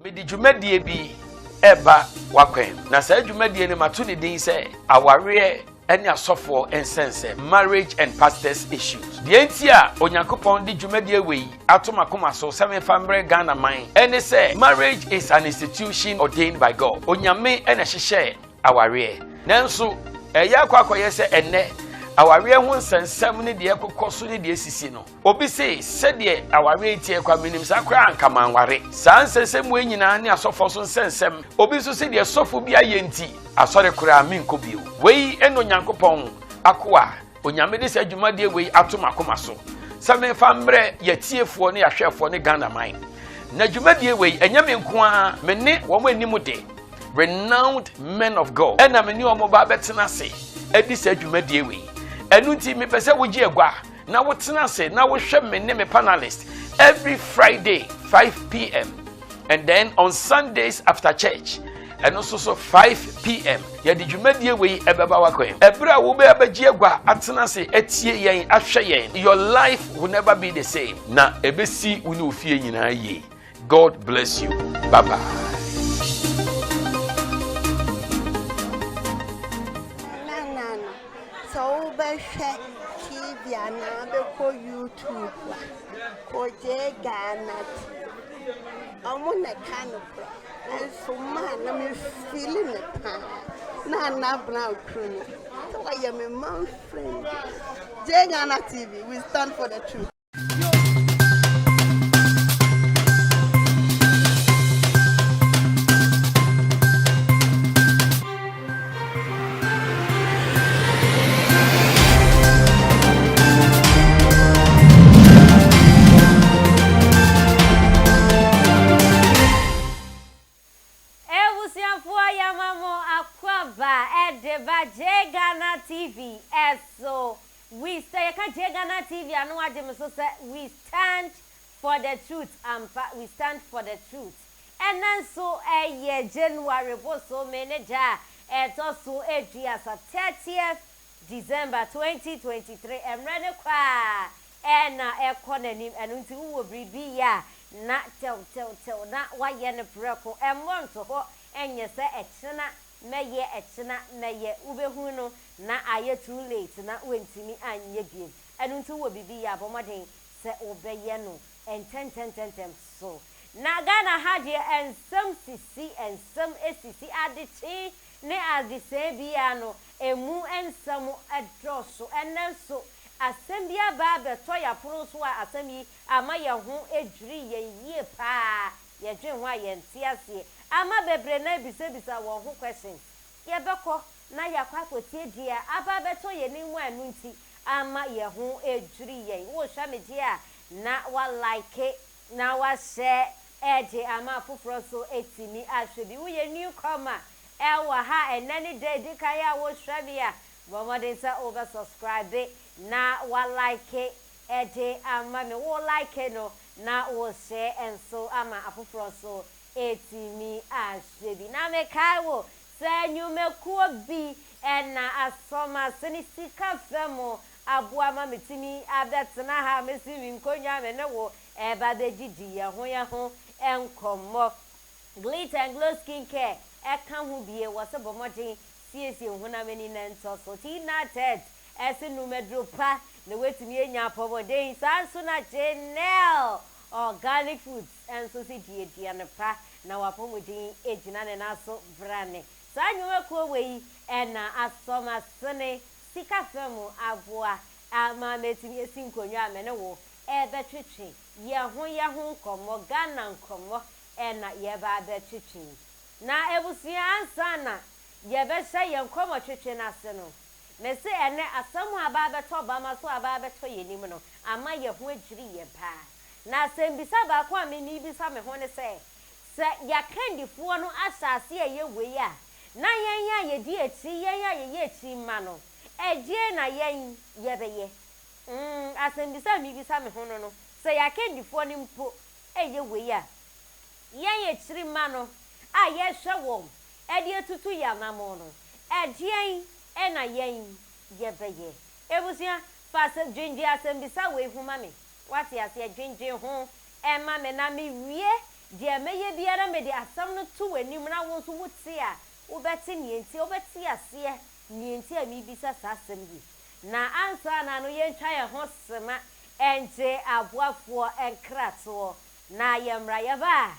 Mede dwumadie bi reba w'akwan mu, na saa dwumadie no mato ne din sɛ Awareɛ ne Asɔfoɔ Nsɛnsɛm, Marriage and Pastors Issues. Deɛ nti a Onyankopɔn de dwumadie wei ato m'akoma so sɛ memfa mmerɛ Ghana man ne sɛ, marriage is an institution ordained by God. Onyame na ɛhyehyɛɛ awareɛ. Nanso ɛyɛ akɔ akɔyɛ sɛ ɛnnɛ awareɛ ho nsɛnsɛm ne deɛ ɛkokɔ so ne deɛ esisi no, Obi se, Sɛdeɛ awareɛ yi teɛ kwa, menim saa koraa anka manware. Saa nsɛnsɛm wei nyinaa ne asɔfoɔ so nsɛnsɛm. Obi nso se, Deɛ sɔfo bi ayɛ nti, asɔre koraa menkɔ bio. Wei ne Onyankopɔn akoa. Onyame de saa dwumadie wei ato m'akoma so sɛ memfa mmerɛ yɛatiefoɔ ne yɛahwɛfoɔ ne Ghana man. Na dwumadie wei, ɛnyɛ me nko ara, me ne wɔn anim de, renowned men of God, ɛna me ne wɔn ba bɛtena ase adi saa dwumadie wei. Ɛno nti, mepɛ sɛ wogye agua na wotena ase na wohwɛ me ne me panelist every Friday 5 p.m. and then on Sundays after church, ɛno nso so 5 p.m., yɛde dwumadie wei ɛbɛba wakwan. Ɛberɛ a wobɛ abɛgye agua atena ase atie yɛn, ahwɛ yɛn, your life will never be the same, na ɛbɛsi wo ne ofie nyinaa yie. God bless you. Bye bye. Nana, sɛ wobɛhwɛ TV anaa bɛkɔ YouTube a, kɔgye Ghana TV. Ɔmo na ka nokorɛ. Nso maa na mefili ne paa. Nana Brown kunu no, sɛ wɔyɛ me man friend. Gye Ghana TV, we stand for the truth. Ebusuafoɔ, yɛma mo akɔaba ɛde ba Gye Ghana TV ɛso. We sɛ yɛka Gye Ghana TV a, na wagye me so sɛ we stand for the truth. Ampa, we stand for the truth. Ɛnɛ nso ɛyɛ January bosome ne da a ɛtɔ so 30, 30th December 2023. Mmerɛ ne kɔ a ɛna ɛkɔ n'anim, ɛno nti wowɔ biribi yɛ a, na tɛwtɛwtɛw na wayɛ no prɛko. Ɛmmɔ nto hɔ ɛnyɛ sɛ ɛkyena mɛyɛ, ɛkyena mɛyɛ. Wobɛhu no na ayɛ too late na woantumi anyɛ biem. Ɛno nti wowɔ biribi yɛ a, bɔ mmɔden sɛ wobɛyɛ no ntɛntɛntɛntɛm so. Na Ghana ha deɛ, nsɛm sisi, nsɛm sisi adekyee ne adesɛe biara no, emu nsɛm dɔɔso. Ɛnnɛ nso asɛm bi aba abɛtɔ yɛn apono so a asɛm yi ama yɛn ho adwiri yɛn yie paa. Yɛdwen ho a, yɛnte aseɛ, ama bebree na ebisabisa wɔn ho questions. Yɛbɛkɔ na yɛakɔ akɔtie deɛ aba abɛtɔ yɛn anim a ɛno nti ama yɛn ho adwiri yɛn. Wohwɛ me deɛ a, na wa like na wahyɛ ɛde ama afoforɔ nso atumi ahwɛ bi. Woyɛ newcomer ɛwɔ ha, ɛnɛ ne da edi kan a wohwɛ me a, bɔ mmɔden sɛ wobɛ subscribe na wa like ɛde ama me. Wo like no na wohyɛ nso ama afoforɔ nso etumi ahwɛ bi. Na mekae wo sɛ nnwumakuo bi ɛna asɔm ne sika fam aboa ma metumi abɛtena ha, mesi mi nkonnwa, me ne wo ɛba bɛgyigyi yɛn ho nkɔmmɔ. Glitter and Glow Skin Care ɛka ho bie wɔ sɛ bɔ mmɔden siesie honam ani na ntɔ so. Tina Tet ɛse numaduro pa na watumi anya apɔmɔden. Saa nso na Janelle Organic Foods ɛnso si di aduane pa na wapɔmɔden gyina ne nan so brane. Saa nnwumakuo wei ɛna asɔm asene sika fam aboa ama mɛtumi esi nkonnwa a me ne wo ɛbɛtwetwe yɛn ho nkɔmmɔ. Ghana nkɔmmɔ ɛna yɛba abɛtwetwe. Na ebusua, ansa na yɛbɛhyɛ yɛn nkɔmmɔ twetwe n'ase no, mɛsɛ ɛnɛ asɛm a aba abɛtɔ bama so, aba abɛtɔ yɛn anim no, ama yɛn ho adwiri yɛn paa. Na asɛmbisa baako a mimi bisa me ho ne sɛ yɛakandifoɔ no ahyɛ ase a ɛyɛ wei a, na yɛn a yɛdi akyi, yɛn a yɛyɛ akyi ma no, ɛdeɛn na yɛn yɛbɛyɛ? Asɛmbisa a mibisa me ho no, sɛ yɛakandifoɔ no mpo ɛyɛ wei a, yɛn akyiri ma no a yɛhwɛ wɔn ɛde atutu yɛn anammɔn no, ɛdeɛn ɛna yɛn yɛbɛyɛ? Ebusua, fa asɛm dwendwen asɛmbisa wei ho ma me. Wate aseɛ? Dwendwen ho ɛma me na mewie deɛ. Deɛ mɛyɛ biara mede asɛm no to w'anim na wo nso wote a, wobɛte nea enti a, wobɛte aseɛ nea enti a merebisa saa asɛm yi. Na ansa na no yɛntwa yɛn ho sema ngye aboafoɔ nkratoɔ na yɛmmra. Yɛba a,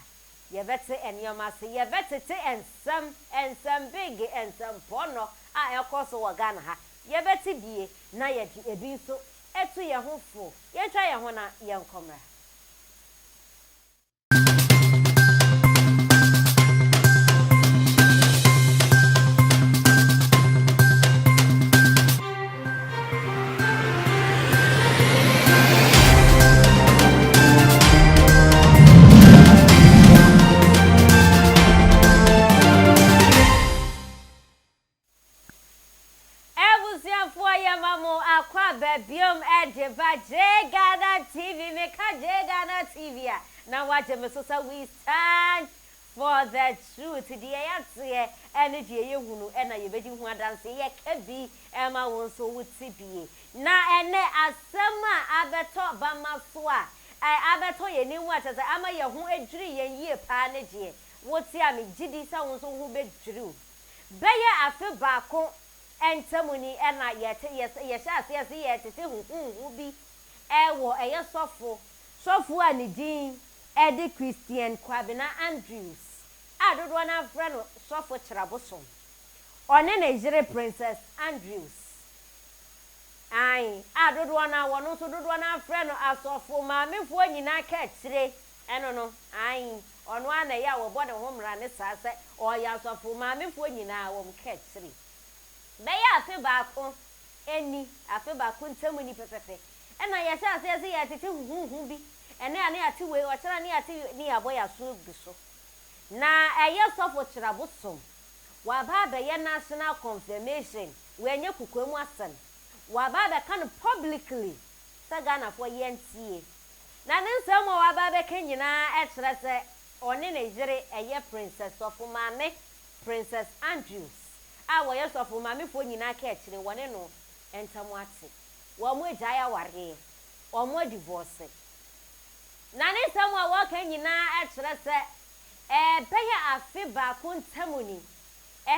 yɛbɛte nneɛma ase, yɛbɛtete nsɛm, nsɛm big, nsɛmpɔnnɔ a ɛrekɔ so wɔ Ghana ha. Yɛbɛte bie na yɛde ebi nso atu yɛn ho fo. Yɛntwa yɛn ho na yɛnkɔ mmra. Abusuafoɔ yɛma mo akwaaba biom de ba Jay Ghana TV, meka Jay Ghana TV a na wagye me so sɛ we stand for the truth, deɛ yɛateɛ ne deɛ yɛhunu na yɛbɛdi ho adanseɛ, yɛka bi ma wo nso wote bie. Na ɛnɛ asɛm a abɛtɔ bama so a abɛtɔ yɛn anim a kyerɛ sɛ ama yɛn ho adwiri yɛn yie paa ne deɛ wote a megye di sɛ wo nso wo ho bɛdwiri wo. Bɛyɛ afe baako ntam ni na yɛte yɛhyɛ aseɛ se yɛretete huhuuhu bi wɔ ɛyɛ sɔfo sɔfo a ne din de Christian Kwabena Andrews a dodoɔ no ara frɛ no Sɔfo Kyerɛbosom. Ɔne ne yere Princess Andrews ae a dodoɔ no ara wɔn nso dodoɔ no ara frɛ no Asɔfo Maamefoɔ nyinaa ka akyire ɛno no ae Ɔno ara na ɛyɛ a wɔbɔ ne ho mmara ne saa sɛ ɔyɛ asɔfo maamefoɔ nyinaa wɔn kaakyire. Bɛyɛ afe baako ni, afe baako ntam ni pɛpɛpɛ ɛna yɛhyɛ aseɛ sɛ yɛretete huhuuhu bi, ɛnɛ a ne yɛate wei, ɔkyena ne yɛate wei, ne yɛabɔ yɛn aso agu so. Na ɛyɛ sɔfo Kyerɛbosom, waba abɛyɛ national confirmation, wei ɛnyɛ kokoam asɛm, waba abɛka no publicly sɛ Ghanafoɔ yɛntie. Na ne nsɛm a waba abɛka nyinaa kyerɛ sɛ ɔne ne yere ɛyɛ Princess Sɔfo Maame Princess Andrews a wɔyɛ sɔfo maamefoɔ nyinaa ka akyire wɔne no ntam ate. Wɔn agyae awareɛ. Wɔn adivɔɔse. Na ne nsɛm a wɔreka nyinaa kyerɛ sɛ ɛbɛyɛ afe baako ntam ni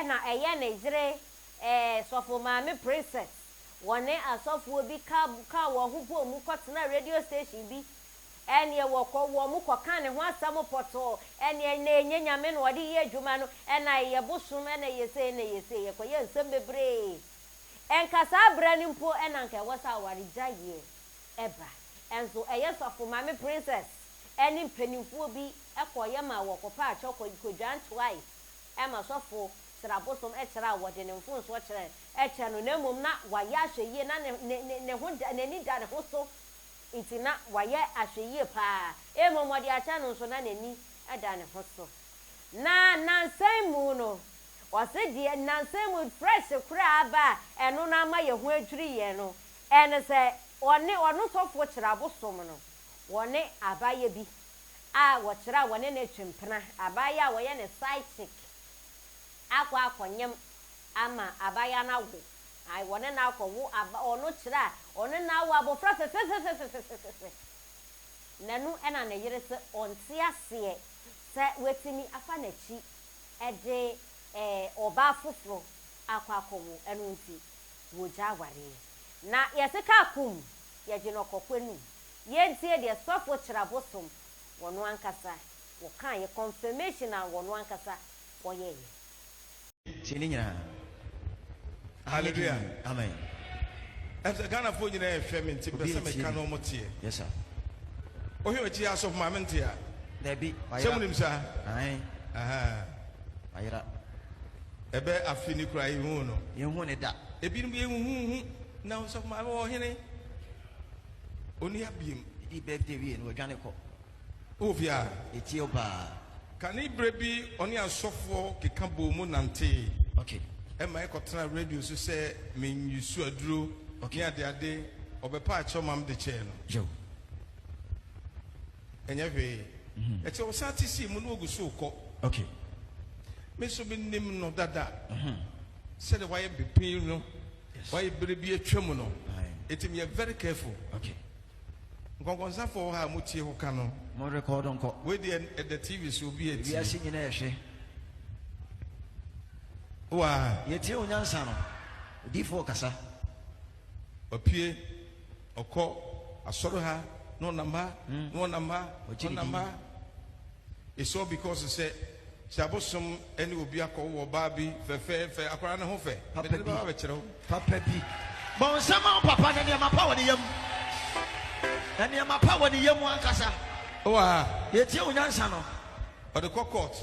na ɛyɛ ne yere Sɔfo Maame Princess Wɔne asɔfoɔ bi ka kaa wɔn ho bɔɔ mu kɔtenaa radio station bi. Ɛnneɛ wɔkɔ, wɔn kɔkaa ne ho asɛm pɔtɔɔ. Ɛnneɛ na ɛnyɛ Nyame na ɔde yɛ adwuma no, ɛna ɛyɛ bosom, ɛna ɛyɛ sei, ɛna ɛyɛ sei. Ɛkɔyɛɛ nsɛm bebree. Nka saa berɛ no mpo na anka ɛwɔ sɛ awaregyaeɛ ba. Nso ɛyɛ sɔfo maame Princess ne mpanimfoɔ bi kɔeɛ maa wɔkɔpaa kyɛw kɔ kɔdwan toae ma sɔfo Srabosom kyerɛ a wɔde ne mfomsoɔ kyerɛ kyɛ no, na mmom na wayɛ ahwɛyie, na ne, ne, ne, ne ho da, n'ani da ne ho so nti na wayɛ ahwɛyie pa ara, mmom wɔde akyɛ no nso na n'ani da ne ho so. Na nnansa yi mu no, ɔse deɛ nnansa yi mu fresh koraa aba a ɛno no ama yɛn ho adwiri yɛn no, ɛne sɛ ɔne, ɔno sɔfoɔ Kyerɛabosom no, wɔne abaayɛ bi a wɔkyerɛ a wɔne no retwe mpena, abaayɛ a wɔyɛ ne side chick, akɔ akɔnyem ama abaayewa no awo, ae, wɔne no akɔwo aba, ɔno kyerɛ a, ɔne no awo abɔfra fɛfɛfɛfɛfɛfɛfɛ. Na ɛno na ne yere se ɔnte aseɛ sɛ watumi afa n'akyi de eh, ɔbaa foforɔ akɔ akɔwo, ɛno nti wɔgya awareɛ. Na yɛse kaa kum, yɛgye no ɔkɔkɔ anum. Yɛntie deɛ sɔfo Kyerɛabosom wɔno ankasa wɔkaeɛ, confirmation a wɔno ankasa wɔyɛeɛ. Tie ne nyinaa. Hallelujah. Amen. Ɛfisɛ Ghanafoɔ nyinaa ɛhwɛ me nti mpɛ sɛ meka na wɔn teɛ. Yes sir. Wohwɛ m'akyi yɛ asɔfo maame nte a. Dabi. Sɛ mo nim saa. Ayi. Ayera. Ɛbɛ afe ni kura yɛn hu no. Yɛn hu ne da. Ebinom yɛn hu hu na ɔsɔfo maame wɔ hene. Oni abiem. Di birthday wie no wadwane kɔ. Wowɔ fie a? Yɛtie wo paa. Kane berɛ bi ɔne asɔfoɔ keka bɔɔ mu nantee. Okay. Ɛma ɛkɔtenaa radio so sɛ menyusu aduro Okay. ne adeade. Ɔbɛpaa kyɛw ma mede kyɛɛ no. Yo. Ɛnyɛ hwee. Ɛkyɛ ɔsan te sii mu na ogu so rekɔ. Okay. Me nso menim no dada. Sɛdeɛ wayɛ bepin no, Yes. wayɛ berɛ bi atwa mu no. Aye. Enti meyɛ very careful. Okay. Nkɔnkɔnsafoɔ wɔ ha a motie ho ka no. Mo rekɔɔdo nkɔ. Wei deɛ ɛda TV so obi atie. Wiase nyinaa ɛhwɛ. Waa. Yɛtie wo nyansa no. Odiyifoɔ kasa. Ɔpue, ɔkɔ asɔre ha, na ɔnam ha, na ɔnam ha, ɔnam ha. It's all because sɛ sɛ abosom ne obi akɔ wɔ ɔbaa bi fɛfɛɛfɛ, akwadaa no ho fɛ. Papa Mede bi. ne bɛba abɛkyerɛ wo. Papa bi. Bɔ nsɛm ma wo papa na nneɛma pa wɔ ne yam. Na nneɛma pa wɔ ne yam ankasa. Wɔ ha. Yɛtie wo nyansa no. Ɔde kɔ court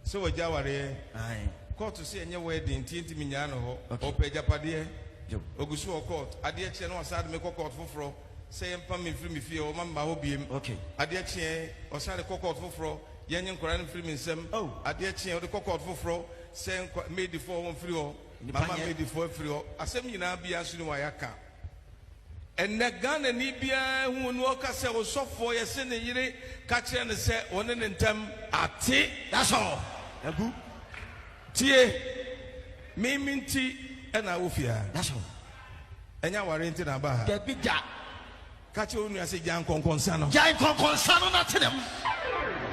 sɛ wagya awareɛ. Aye. Court sɛ ɛnyɛ wedding nti ntumi nyaa no hɔ. Okay. Ɔpɛ agyapadeɛ. Yo. Ogu so wɔ court. Adeɛ kyeɛ na wasan de me kɔ court foforɔ sɛ yɛmpam me mfiri me fie hɔ mma memma hɔ biem. Okay. Adeɛ kyeɛ ɔsan de kɔ court foforɔ yɛnye nkwadaa no mfiri me nsam. Oh. Adeɛ kyeɛ ɔde kɔ court foforɔ sɛ nkwa maidfoɔ wɔmfiri hɔ. Nnipa Mama nyɛ. maidfoɔ afiri hɔ. Asɛm nyinaa biara nso ni wɔ a yɛaka. Ɛnnɛ Ghanani biara hu no ɔka sɛ osɔfoɔ yɛse ne yere ka kyerɛ no sɛ ɔne ne ntam ate. That's all. Agu. Tie, me me nti na awɔ fie ha. That's all. Ɛnyɛ awareɛ nti na aba ha. Dabi da. Ka kyerɛ wo nua sɛ gyae nkɔnkɔnsa no. Gyae nkɔnkɔnsa no na tena mu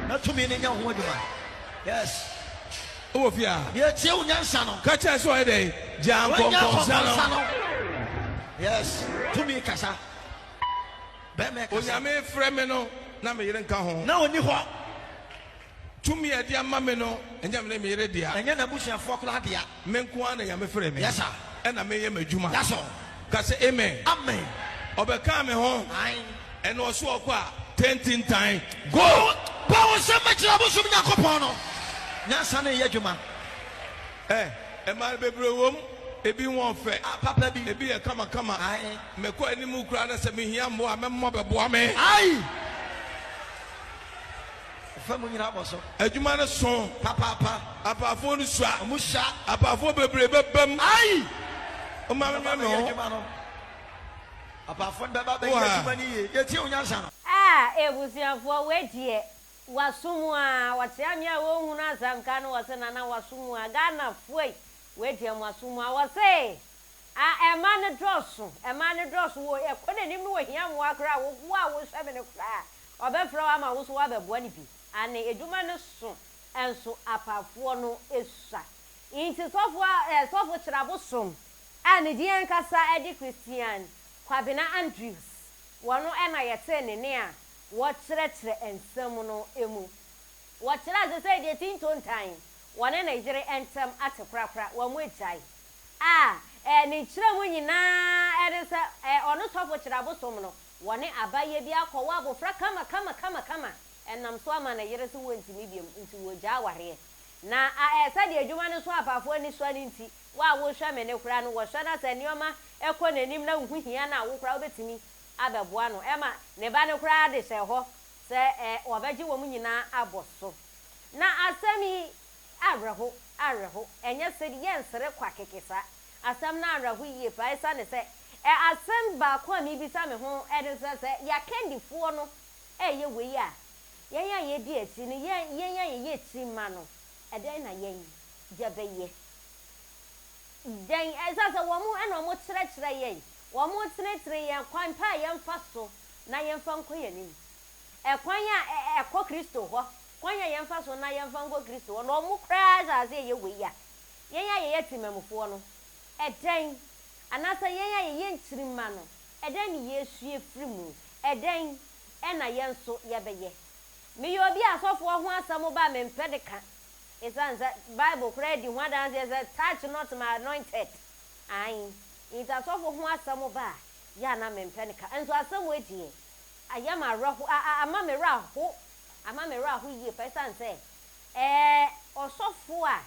na tumi no nyɛ ho adwuma. Yes. Wowɔ fie a. Deɛ tie wo nyansa no. Ka kyerɛ sɛ ɔyɛ dɛn? Gyae nkɔnkɔnsa no. Yes. Tumi kasa. Bɛrima kasa. Onyame frɛ me no na me yere nka ho. Na ɔni hɔ. Tumi a ɛde ama me no, ɛnyɛ me ne me yere dea. Ɛnyɛ n'abusuafoɔ koraa dea. Me nko ara na Nyame frɛɛ me. Yes sir. Ɛna meyɛ m'adwuma. That's all. Ka sɛ amen. Amen. Ɔbɛkaa me ho. Ae. Ɛna ɔso ɔkɔ a, tentintan, go! Bɔ wo nsam bɛkyerɛ abosom Nyankopɔn no. Nyansa no reyɛ adwuma. Ɛ, mmaa no bebree wom, ebi ho ɔfɛ. Ah, papa bi. Ebi yɛ kamakama. Ae. Mekɔ anim koraa na sɛ mehia mmoa a, mɛma wɔabɛboa me. Ae. Fa mu nyinaa bɔ so. Adwuma no so. Papaapa. Apaafoɔ no sua. Ɔmo sua. Apaafoɔ bebree bɛba mu. Ayi! Ɔma me nyɛ me ho. Adwuma no. Apaafoɔ no bɛba bɛyɛ adwuma no yie. Yɛtie wo nyansa no. Ah ebusuafoɔ wei deɛ waso mu aa ɔkyea me a wɔnhunu asɛmka no wɔse nana waso mu aa Ghanafoɔ ei wei deɛ moaso mu aa wɔse Ah ɛma no dɔɔso ɛma no dɔɔso wɔ ɛkɔ n'anim no wɔhia mmoa koraa wo wo a wohwɛ me no koraa ɔbɛfrɛ wo ama wo nso woabɛboa no bi ane adwuma no so nso apaafoɔ no sua nti sɔfo a eh sɔfo Kyerɛabosom a ne din ankasa de Christian Kwabena Andrews wɔno na yɛtee ne nne a wɔkyerɛkyerɛ nsɛm no mu wɔkyerɛ ase sɛ deɛ ti ntontan wɔne ne yere ntam ate korakora wɔn agyae A Ne nkyerɛmu nyinaa ne sɛ ɔno sɔfo kyerɛ abosom no, wɔne abayɛ bi akɔwo abofra kama kama kama kama, ɛnam so ama ne yere se wɔntumi biom nti wɔgyaa awareɛ. Na a sɛdeɛ adwuma no so apaafoɔ ani sua no nti, wo a wohwɛ me no koraa no wɔhwɛ na sɛ nneɛma kɔ n'anim na wo ho hia no a wo koraa wobɛtumi abɛboa no. Ɛma ne ba no koraa de hyɛɛ hɔ sɛ wɔbɛgye wɔn nyinaa abɔ so. Na asɛm yi Awerɛho, awerɛho, ɛnyɛ sɛ yɛnsere kwa kɛkɛ saa. Asɛm no awerɛho yie paa esiane sɛ ɛ asɛm baako a mebisa me ho ne sɛ, sɛ yɛakandifoɔ no reyɛ wei a, yɛn a yɛdi akyiri no, yɛn yɛn a yɛyɛ akyiri mma no, ɛdɛn na yɛn yɛbɛyɛ? Dɛn, ɛsiane sɛ wɔn na wɔkyerɛkyerɛ yɛn, wɔtenetene yɛn kwan pa a yɛmfa so na yɛmfa nkɔ yɛn anim, ɛkwan a ɛkɔ Kristo hɔ Kwan a yɛmfa so na yɛmfa nkɔ Kristo hɔ no, wɔn koraa hyɛ aseɛ yɛ wei a, yɛn a yɛyɛ temammufoɔ no, ɛdɛn? Anaasɛ yɛn a yɛyɛ nkyirimma no, ɛdɛn ne yɛresua firi mu? Ɛdɛn na yɛn nso yɛbɛyɛ? Meyɛ obi a asɔfoɔ ho asɛm ba a mempɛ de ka, ɛsiane sɛ Bible koraa di ho adanseɛ sɛ, Touch not my anointed. Aane, nti asɔfo ho asɛm ba a, yɛ a na mempɛ no ka. Nso asɛm wei deɛ, ayɛ me awerɛho, a, a, ama me werɛ aho Ama me werɛ aho yie paa ɛsiane sɛ ɛɛ ɔsɔfo a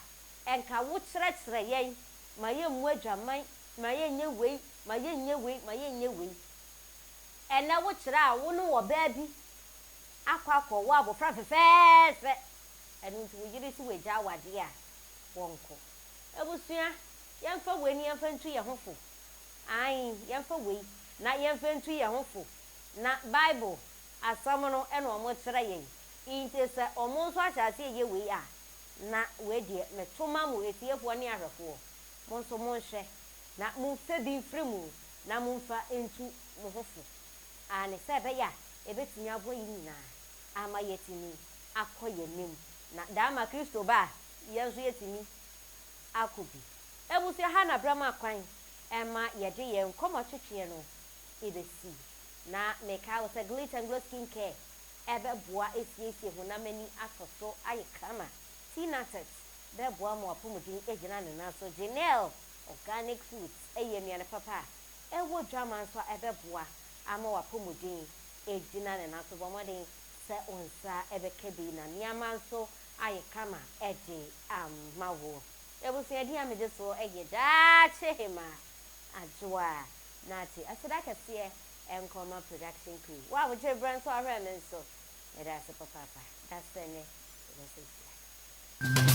ɛnka wo kyerɛkyerɛ yɛn ma yɛmmu adwaman, ma yɛnyɛ wei, ma yɛnyɛ wei, ma yɛnyɛ wei. Ɛnnɛ wo kyerɛ a wo ne ɔbaa bi akɔ akɔ wo abɔfra fɛfɛɛfɛ ɛno nti wo yere se wagya awadeɛ a wɔnkɔ. Abusua yɛmfa wei ne yɛmfa ntu yɛn ho fo ae yɛmfa wei na yɛmfa ntu yɛn ho fo na bible Asɛm no na ɔmo kyerɛ yɛn. Nti sɛ ɔmo nso ahyɛ aseɛ yɛ wei a, na wei deɛ meto ma mo atiefoɔ ne ahwɛfoɔ, mo nso monhwɛ na momfa bi mfiri mu na momfa ntu mo ho fo. Aane, sɛ ɛbɛyɛ a ɛbɛtumi aboa yɛn nyinaa ama yɛatumi akɔ yɛn anim, na daa ma Kristo ba a, yɛn nso yɛatumi akɔ bi. Abusua, ha na berɛ ma kwan ma yɛde yɛn nkɔmmɔ twetweɛ no bɛsi. Na mekae wo sɛ Glitter and Glow Skin Care ɛbɛboa asiesie honam ani atɔ so ayɛ kama. Tinatet bɛboa ma w'apɔmuden agyina ne nan so. Janelle Organic Foods yɛ nnuane papa a ɛwɔ dwaman so a ɛbɛboa ama w'apɔmuden agyina ne nan so. Bɔ mmɔden sɛ wo nsa bɛka bi na nneɛma nso ayɛ kama de ama wo. Abusua din a megye soɔ yɛ Daakye Hemaa Adwoa Nartey. Aseda kɛseɛ nkɔ ma production crew. Wo a wogye berɛ nso ahwɛ me nso, meda ase papaapa. Dasɛ nnɛ yɛbɛsan ahyia.